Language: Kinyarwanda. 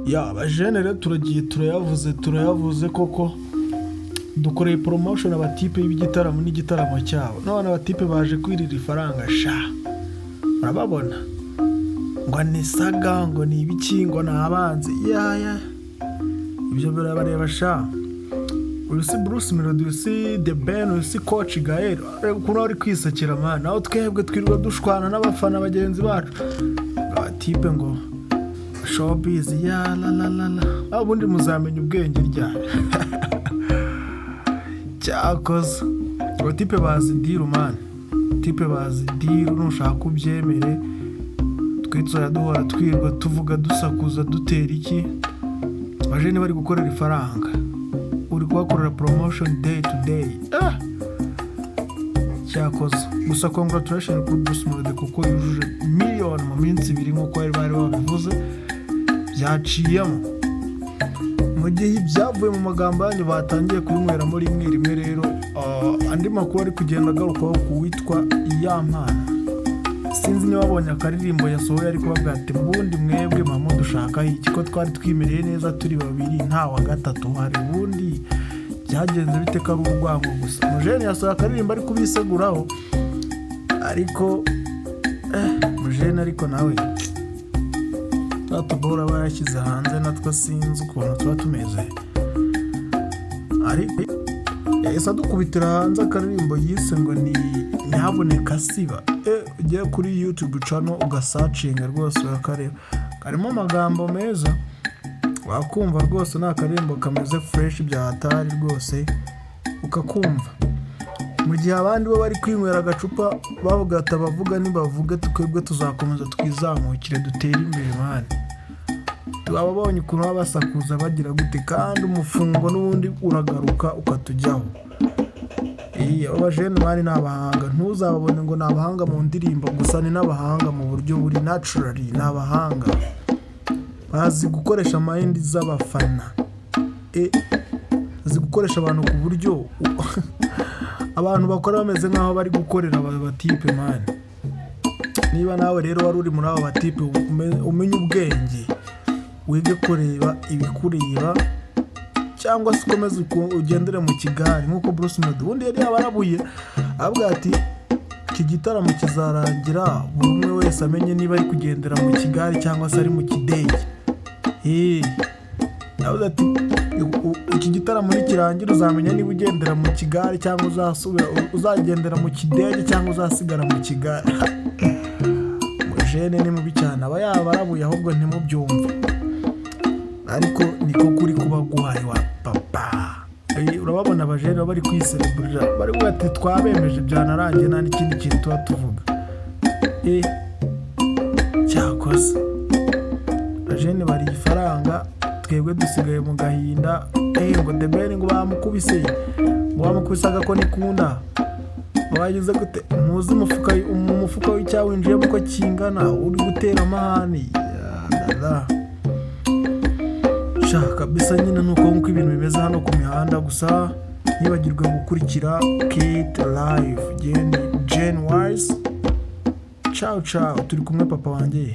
Ya abajene rero, turagiye, turayavuze, turayavuze koko. Dukoreye promotion abatipe y'igitaramo n'igitaramo cyabo, none abatipe baje kwirira ifaranga sha. Urababona ngo ni saga, ngo ni ibiki, ngo ni abanzi yaya. Ibyo birabareba sha. Uyu si Bruce Melody, uyu si The Ben, uyu si Coach Gael. Reba ukuntu bari kwisekera man, aho twebwe twirirwa dushwana n'abafana bagenzi bacu. Abatipe ngo showbiz ya la la la la. Aho ubundi muzamenya ubwenge ryari? Cyakoze abatipe bazi deal man, tipe bazi deal. Nushaka ubyemere, twe tuzajya duhora twirirwa tuvuga, dusakuza, dutera iki. Abajene bari gukorera ifaranga, uri kubakorera promotion day to day. Ah! Cyakoze gusa congratulation kuri Bruce Melody, kuko yujuje miliyoni mu minsi 2 nk'uko bari babivuze, byaciyemo. Mu gihe ibyavuye mu magambo yanyu batangiye kubinyweramo rimwe rimwe rero, andi makuru ari kugenda agarukaho ku witwa Yampano. Sinzi niba wabonye akaririmbo yasohoye, ariko bavuga ati: "Ubundi mwebwe mama dushaka iki, ko twari twimereye neza turi babiri, nta wa gatatu uhari? Ubundi byagenze bite ko ari urwango gusa?" Mujene yasohoye akaririmbo ari kubiseguraho, ariko mujene, ariko nawe tubora aba yashyize hanze natwo sinzi ukuntu tuba tumeze, ariko yahise adukubitira hanze akaririmbo yise ngo ni "Ntihaboneka Siba". Ugiye kuri YouTube channel ugasearchinga rwose urakareba, karimo amagambo meza wakumva rwose. Ni akaririmbo kameze fresh bya hatari rwose, ukakumva. Mu gihe abandi bo bari kwinywera agacupa bavuga ati: "Abavuga nibavuge, twebwe tuzakomeza twizamukire, dutere imbere man." Babonye ukuntu baba basakuza bagira gute, kandi umufungo n'ubundi uragaruka ukatujyaho. Abo bajene man ni abahanga. Ntuzababone ngo ni abahanga mu ndirimbo gusa, ni n'abahanga mu buryo buri naturally. Ni abahanga, bazi gukoresha mind z'abafana, bazi gukoresha abantu ku buryo abantu bakora bameze nk'aho bari gukorera aba batipe man. Niba nawe rero wari uri muri abo batipe, umenye ubwenge, wige kureba ibikureba, cyangwa se ukomeze ugendere mu kigare nk'uko Bruce Melody ubundi yari yabarabuye, avuga ati: "Iki gitaramo kizarangira buri umwe wese amenye niba ari kugendera mu kigare cyangwa se ari mu kidege." Yavuze ati: "Iki gitaramo nikirangira uzamenya niba ugendera mu kigare cyangwa uzasubira, uzagendera mu kidege cyangwa uzasigara mu kigare." Mujene ni mubi cyane, aba yabarabuye ahubwo ntimubyumve, ariko niko kuri kuba guhari wa papa. Urababona abajene baba bari kwisereburira, bari kuvuga ati: "Twabemeje, byanarangiye, nta n'ikindi kintu tuba tuvuga." Cyakoze abajene bari ifaranga, twebwe dusigaye mu gahinda. Ngo The Ben ngo bamukubise, ngo bamukubise agakoni kunda, ngo bagize gute. Ntuzi mu mufuka w'icyawinjiyemo uko kingana, uri gutera amahani. Ya, sha kabisa nyine ni uko nguko ibintu bimeze hano ku mihanda. Gusa ntibagirwe gukurikira Kate Live Jane Wise. Ciao ciao, turi kumwe papa wanjye.